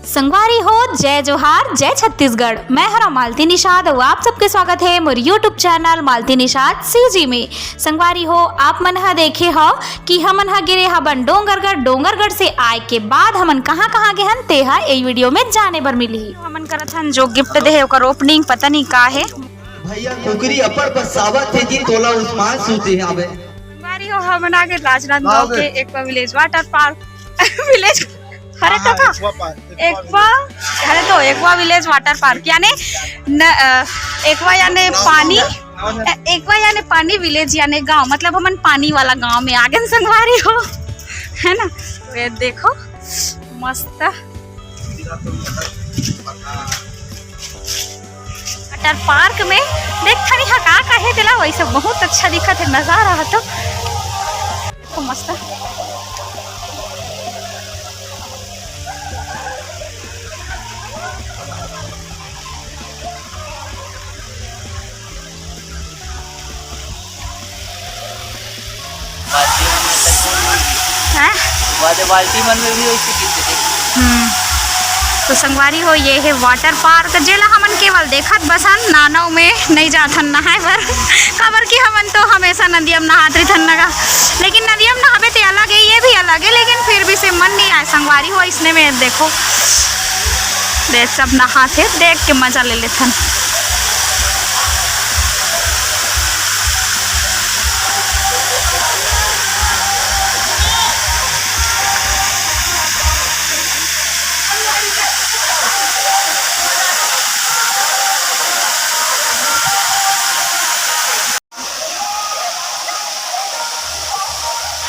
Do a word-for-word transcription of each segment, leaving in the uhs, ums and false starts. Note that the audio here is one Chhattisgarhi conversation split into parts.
संगवारी हो, जय जोहार, जय छत्तीसगढ़। मैं हरा मालती निषाद अउ आप सबके स्वागत है मोर YouTube channel Malti Nishad CG में। संगवारी हो, आप मन ह देखे हो कि हमन ह गिरे हबन डोंगरगढ़, डोंगरगढ़ से आए के बाद हमन कहाँ-कहाँ गे हन, ते ह ए वीडियो में जाने बर मिलही। हमन करत हन जो गिफ्ट दे हे ओकर ओपनिंग, पता नहीं का हे। भैया कुकरी अपर बरसावत हे जी, तोला उस्मान सूते आवे। संगवारी हो, हमन आ गे राजनांदगांव के aqua village water park. Village, अरे तो हाँ, का? एक्वा पार्क, एक्वा, अरे तो एक्वा विलेज वाटर पार्क यानी न, अ, एक्वा यानी पानी, अ, एक्वा यानी पानी, विलेज यानी गांव, मतलब हमन पानी वाला गांव में आ गए संगवारी हो, है ना? तो ये देखो मस्त वाटर पार्क में देख थनी हा का का हे तेला, वैसे बहुत अच्छा दिखत हे नजारा ह तो। तो मस्त। बाल्टी मन में तक नहीं। हैं? वादे बाल्टी मन में भी वैसे गिर थे। हम्म। तो संगवारी हो, ये है वाटर पार्क, जेला हमन केवल देखत बसन, नानव में नहीं जाथन नहाए बर, काबर कि हमन तो हमेशा नदिया में नहात रहिथन नगा। लेकिन नदिया में नहाबे ते अलग है, ये भी अलग है, लेकिन फिर भी से मन नहीं आए संगवारी हो। इसने में देखो, देख सब नहात हे, देख के मजा ले लेथन।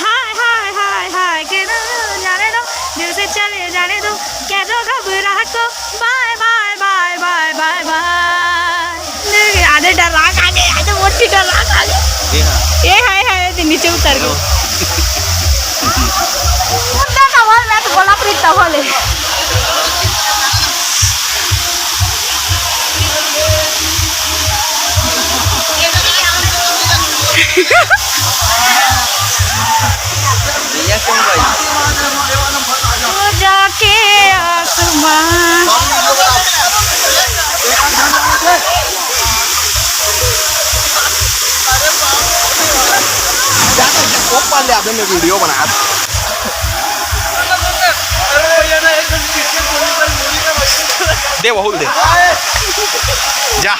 हाय, हाय, हाय, हाय, कह दो, जाने दो, दिल से चले जाने दो, कह दो घबराहट को, बाय, बाय, बाय, बाय, बाय, बाय। आधे डराक आ गे, आधे मोटी डराक आ गे। जी हाँ। ए हाय, हाय, ते नीचे उतर गे। मुद्दा सवाल मैं तो बोला प्रीत तब ले। भैया क्यों भाई? वो जाके आसमां। वो पाल ले, अबे मैं वीडियो बना। दे वहुल दे। जा।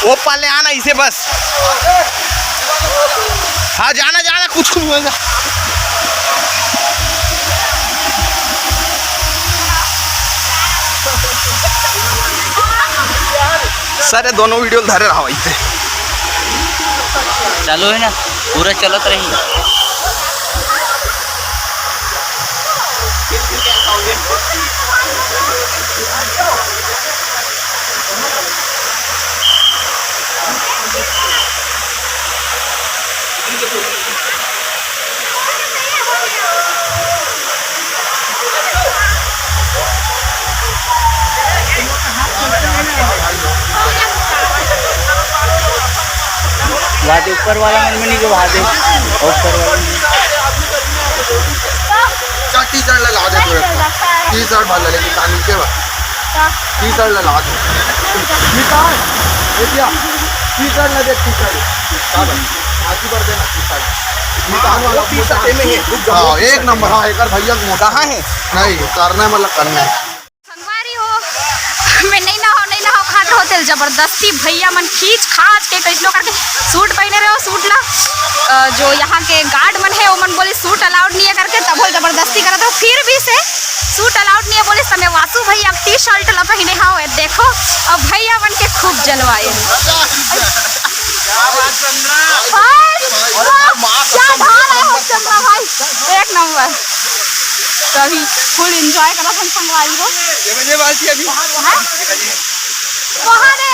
वो पाले आना इसे बस। हाँ, जाना, जाना, कुछ नहीं होएगा। सर, ये दोनों वीडियो धरे रहा वैसे। चालू है ना, पूरा चलत रही। भादे ऊपर वाला मन में नहीं, जो भादे ऊपर वाला मन में। चल, टी शर्ट लगा दे तू एक। टी शर्ट भर ले, लेकिन तानी के बा। टी शर्ट लगा दे। निकाल। ए भैया, टी शर्ट लगा दे, टी शर्ट। का बा? आगे बढ़ देना, टी शर्ट। निकाल वाला टी शर्ट में है। रुक जाओ। हाँ, एक नंबर। हाँ, एक और भैया को मोटा। कहाँ है? नहीं, करना है, मतलब करना है। संगवारी हो, मैं नहीं नहाओ, नहीं नहाओ, खात हो तेल जबरदस्ती भैया मन खींच खाच के कैसनो करके सूट पहने रहे हो, सूट ला, अ, जो यहाँ के गार्ड मन है, वो मन बोले सूट अलाउड नहीं है करके, तब वो जबरदस्ती करत हो, फिर भी से सूट अलाउड नहीं है बोले समय वासु भैया टी शर्ट ला पहने हो, ये देखो, अब भैया मन के खूब जलवाए। भाई, वाह, क्या ढाल है हो चंद्रा भाई, एक नंबर। तो अभी फुल एंजॉय करत हन संगवारी हो। ये बजे बाल्टी अभी। हैं? वहाँ रे।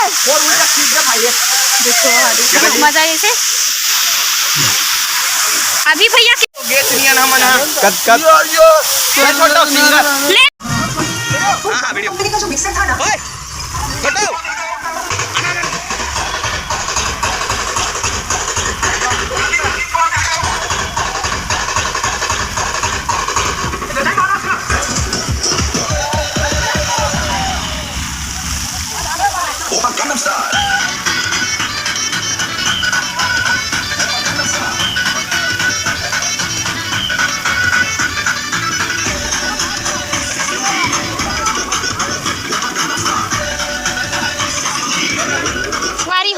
देखो, वहाँ देखो। बहुत मजा है इसे। अभी भैया के गेट नियन हमन हा। कट, कट। यो, यो। मैं छोटा सिंगर। ले। हाँ, हाँ, वीडियो। कंपनी का जो मिक्सर था ना। ओए, छोटू।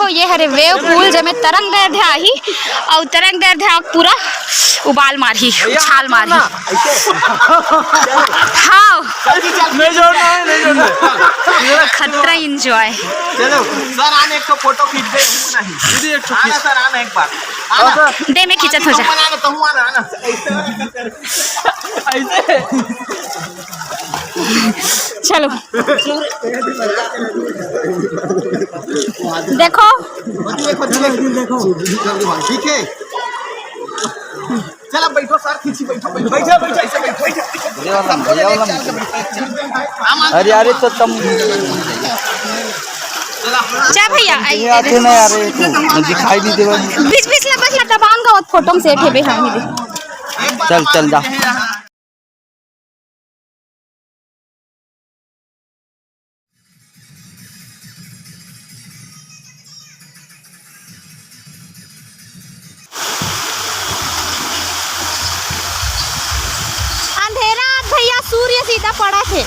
तो ये हरे wave pool, जेमे तरंग दैर्ध्य आही, अउ तरंग दैर्ध्य पूरा उबाल मारही, उछाल मारही। हाँ। नहीं जोड़ना है, नहीं जोड़ना है। खतरा enjoy। चलो सर, आने एक ठो फोटो खींच दे। नहीं दीदी, एक ठो आना खींच। सर, आना एक बार। आना। दे, मैं खींचत हो जा। आना, तुम आना, आना। ऐसे। चलो। देखो। ठीक है। चल, अब बैठो सर, खींची, बैठो, बैठो। बैठो, बैठो, ऐसे बैठो, बैठो। ये वाला, ये वाला। अरे, अरे, तो तुम जा भैया, आई, ये आते ना यार, ये तो दिखाई नहीं देवा। बीच, बीच ले, बस ले, दबान का फोटो में सेट है बे, हाँ, ये दे। चल, चल, जा। अंधेरा आज भैया, सूर्य सीधा पड़त हे।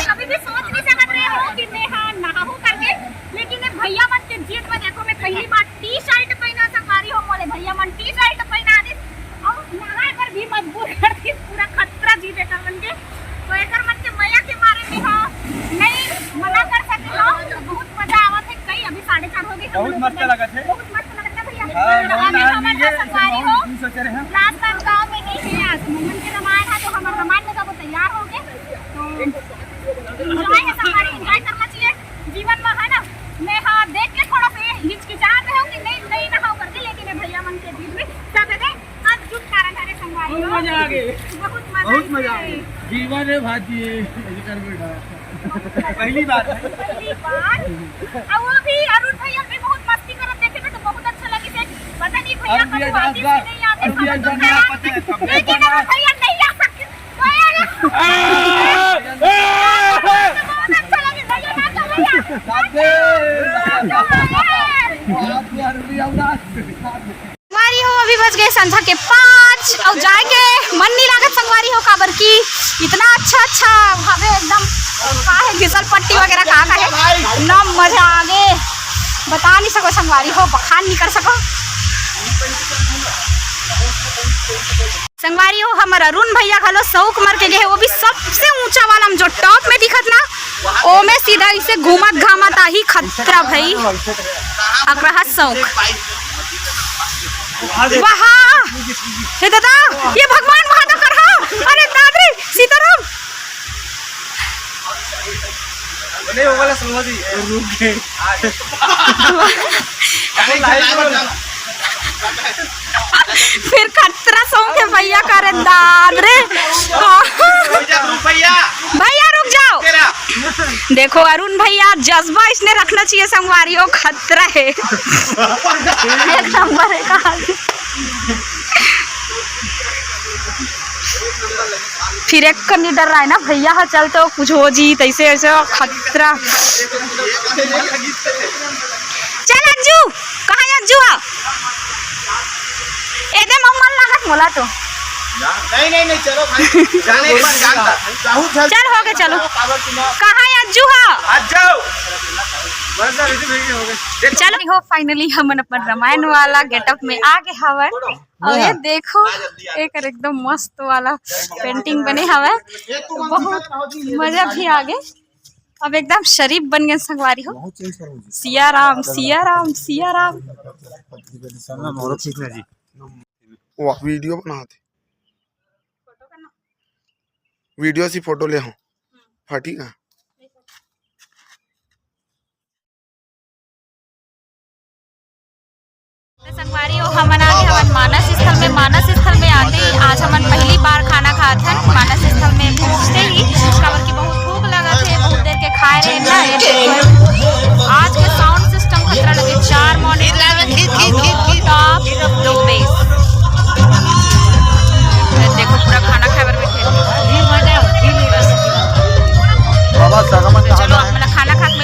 अभी भी सोच नहीं सकत रहे हो कि मैं, हाँ, नहाहूँ करके, लेकिन ये भैया मन के जिद में देखो, मैं पहली बार T-shirt पहना, संगवारी हो, मोले भैया मन T-shirt पहना दिस, अउ नहा कर भी मजबूर कर दिस, पूरा खतरा जी देकर मन के। तो एकर मन के मया के मारे में हो, नहीं मना कर सके हो। तो बहुत मजा आवत है। कई अभी साढ़े चार हो गए, बहुत मस्त लगत है। बहुत मस्त लगत है भैया। हाँ, बहुत अभी आदमी हमारे है, संगवारी हो। बहुत दिन सोचे रहे हैं। Last time गाँव में नहीं है, आज मोहन के रामायण है, तो हमारे रामायण में सब तैयार हो गए। तो enjoy है, संगवारी, enjoy करना चाहिए जीवन में, है ना। मैं, हाँ, देख के थोड़ा सा ये हिचकिचात हूँ कि नहीं, नहीं नहाओ करके, लेकिन ये भैया मन के बीच में सब है, अद्भुत कारण हरे संगवारी हो। बहुत मजा आ गए। बहुत मजा बहुत आइस मजा आ हे। गए। जीवन है भाजी, ये कर बैठा। पहली बार। पहली बार। और वो भी अरुण भैया भी बहुत मस्ती करत देखे ना, तो बहुत अच्छा लगे थे। पता नहीं भैया अरुण भैया कब आते जान, नहीं आते, अरुण भैया समझ जान, नहीं आया। पता है, सब लेकिन अरुण भैया नहीं आ सकते। ए, ए, ए, ए। बहुत अच्छा लगे, भैया, नाचो, भैया। राधे। नाचो, भैया। राधे, अरुण भैया, राधे। संगवारी हो, अभी बज गए संझा के पाँच, अउ जाए के मन नहीं लागत संगवारी हो, काबर कि इतना अच्छा अच्छा हवे एकदम, का है, घिसल पट्टी वगैरह का का है, इतना मजा आ गए, बता नहीं सको संगवारी हो, बखान नहीं कर सको। संगवारी हो, हमर अरुण भैया घलो सौक मर के गए, वो भी सबसे ऊंचा वाला में, जो top में दिखत ना, ओमे सीधा इसे घूमत घामत आही खतरा भाई। अकरहा सौक। वाह! हे दादा, ये भगवान महादेव कर हा। अरे दादरी, सीताराम। नहीं, वो वाला सुनवा जी, रुक गए। फिर खतरा सौक हे भैया, करे दादरी। भैया, रुक भैया। भैया, रुक जाओ। तेरा। देखो अरुण भैया, जज्बा इसने रखना चाहिए संगवारी हो, खतरा है। एक नंबर है कहा। फिर एक कनी डर रहा है ना भैया, हाँ चल तो कुछ हो जी, तैसे ऐसे खतरा। चल अंजू, कहाँ है अंजू? आ एदे मम्मल लागत मोला तो। नहीं, नहीं, नहीं, चलो भाई। जाने एक बार जान था। बहुत जल्दी चल, हो गए, चलो। पावर चुनाव। कहाँ है अज्जू हा? आ जाओ। बस, बस, इसी में हो गए। चलो, हो, finally हमन अपन रामायण वाला getup में आ गए हवन। और ये देखो, एक एकदम मस्त वाला painting बने हवे, बहुत मजा भी आ गए। अब एकदम शरीफ बन गए संगवारी हो। बहुत change करो जी। सिया राम, सिया राम, सिया राम। सामने मोरो खींचना जी। वाह, video बनाते। Video से photo ले हो। हाँ, ठीक है। संगवारी हो, हमन आगे हवन मानस स्थल में। मानस स्थल में आते ही आज हमन पहली बार खाना खात हन। मानस स्थल में पहुंचते ही, काबर कि बहुत भूख लगत हे, बहुत देर के खाए रहे ना, ये देखो। आज के sound system खतरा लगे, चार monitor, दो top, दो bass। देखो पूरा खाना खाए बर बैठे। बाबा, सगमन तो चलो, आप मन ला खाना खा के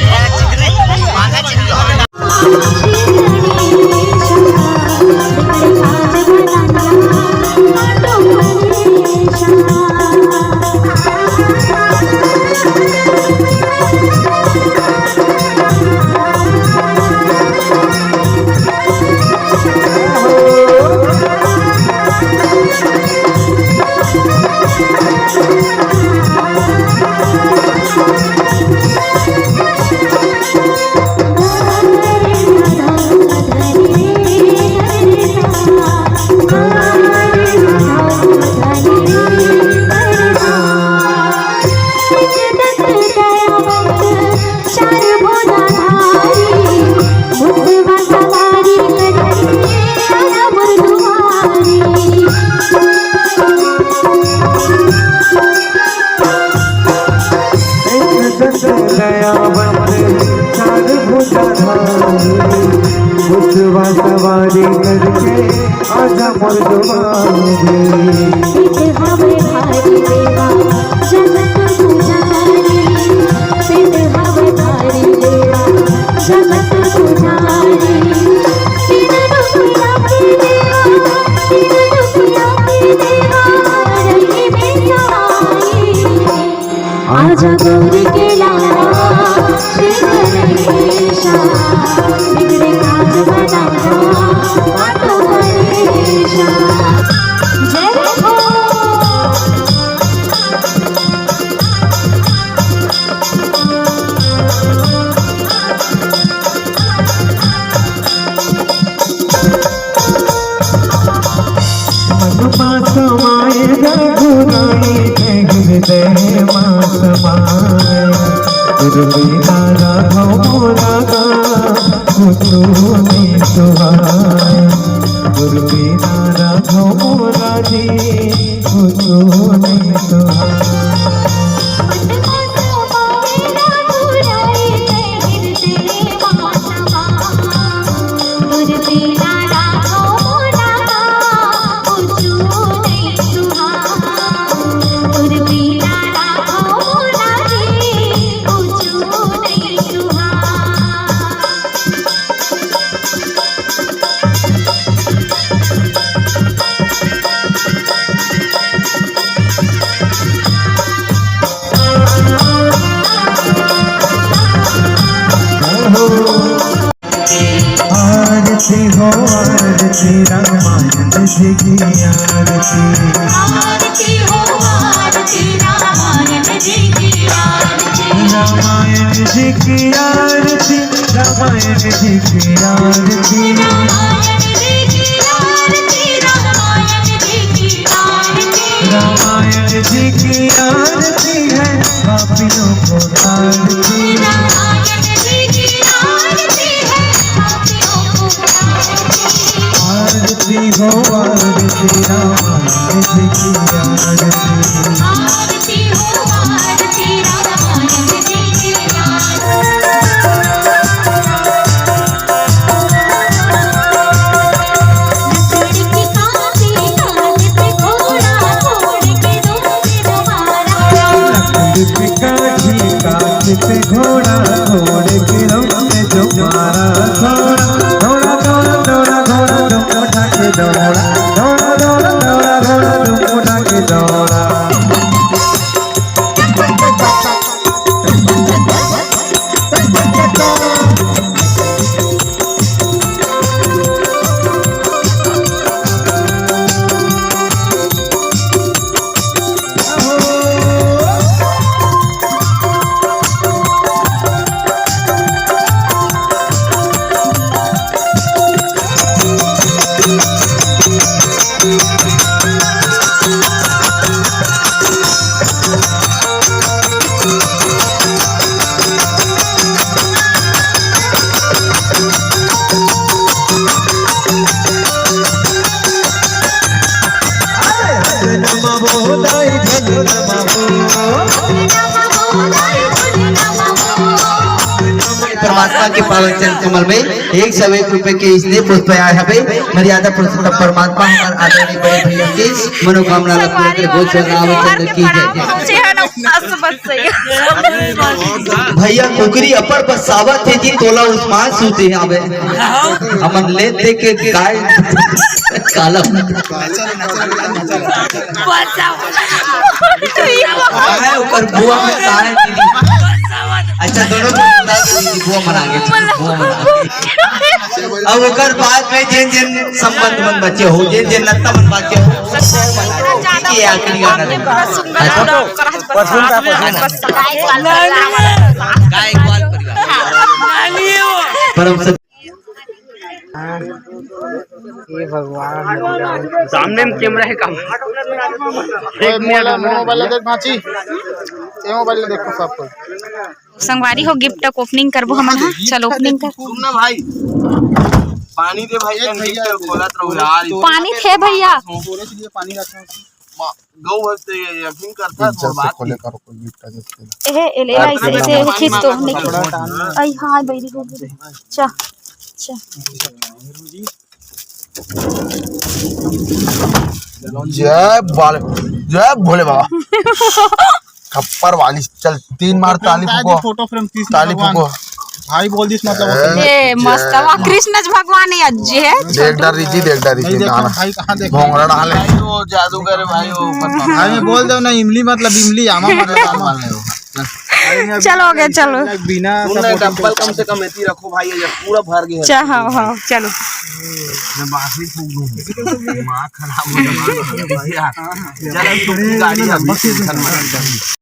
आजा गौरी के लाला, श्री गणेशा, बिगड़े काज बनावा, काटो कलेशा। जय हो। मन मा समाए रघुराई, हृदय मा समाए। गुरु बिना राघव मोरा गा, कुछु नहीं सुहाए। गुरु बिना राघव मोरा जी, कुछु नहीं सुहाए। आरती हो आरती, रामायण जी की आरती। आरती हो आरती, रामायण जी की आरती। रामायण जी की आरती, रामायण जी की आरती। रामायण जी की आरती, रामायण जी की आरती। रामायण जी की आरती है, पापियों को तारती। रामायण जी की आरती है, पापियों को तारती। आरती हो आरती, रामायण जी की आरती। आरती हो आरती, रामायण जी की आरती। लकड़ी पे काठी काठ पे घोड़ा, घोड़े के रंग पे जो मारा घोड़ा। दौड़ा, दौड़ा, दौड़ा, घोड़ा तुम उठा के दौड़ा। दौड़ा, दौड़ा, दौड़ा, घोड़ा तुम उठा के दौड़ा। परमात्मा के पावन चरण कमल में एक सौ एक रुपए के स्नेह पुष्प आए हवे। मर्यादा पुरुषोत्तम परमात्मा हमर आदरणीय बड़े भैया के मनोकामना ला पूर्ण करे। बोल श्री रामचंद्र की जय। भैया कुकरी अपर बसावत हे जी, तोला उस्मान सूते आवे। हमन ले दे के गाय काला। काय ओकर बुआ में काय दीदी? अच्छा, दोनों को बता दो दीदी, बुआ मना के, बुआ मना के। अब ओकर बाद में जेन जेन संबंध मन बचे हो, जेन जेन नत्ता मन बचे हो, सब बुआ मना के। ठीक है, आखिरी गाना दे। अच्छा। गाय ग्वाल परिवार। परम सत्य। हे भगवान। सामने में कैमरा है का? ओए, मोला, मोबाइल देख भांची। ये मोबाइल देखो सब कोई। संगवारी हो, गिफ्ट का ओपनिंग करबो हमन हा। चल ओपनिंग कर। सुन ना भाई, पानी दे भाई, एक भैया गिफ्ट खोलत रहू यार। पानी थे भैया। थोड़े से लिए पानी रखा। गौ भैंस ते ये यकीन करता है, इज्जत से खोले करो, कोई गिफ्ट का गिफ्ट का। एहे, एले, ऐसे, ऐसे, एहे, खींच तो, नहीं खींच। आई, हाँ, बैरी हो गई। चा, चा। जय बाल, जय भोले बाबा। खप्पर वाली, चल, तीन मार ताली फूको। फोटो फ्रेम तीस ताली फूको। भाई बोल दिस मतलब। ए, मस्त, वाह, कृष्ण भगवान है, अज्जी है। देख डर रही जी, देख डर रही जी, गाना। भाई कहाँ देख? भोंगड़ा डाले। भाई, वो जादूगर है भाई, वो मतलब। भाई, मैं बोल दो ना, इमली मतलब इमली, आमा मतलब आमा। चलो, हो गया, चलो। बिना सुन ना, डब्बल कम से कम एती रखो भाई, ये पूरा भर गया। अच्छा, हाँ, हाँ, चलो। मैं बांसुरी फूंक दूँ। दिमाग खराब हो गया। चलो, तुम गाड़ी अभी टेंशन मत लो।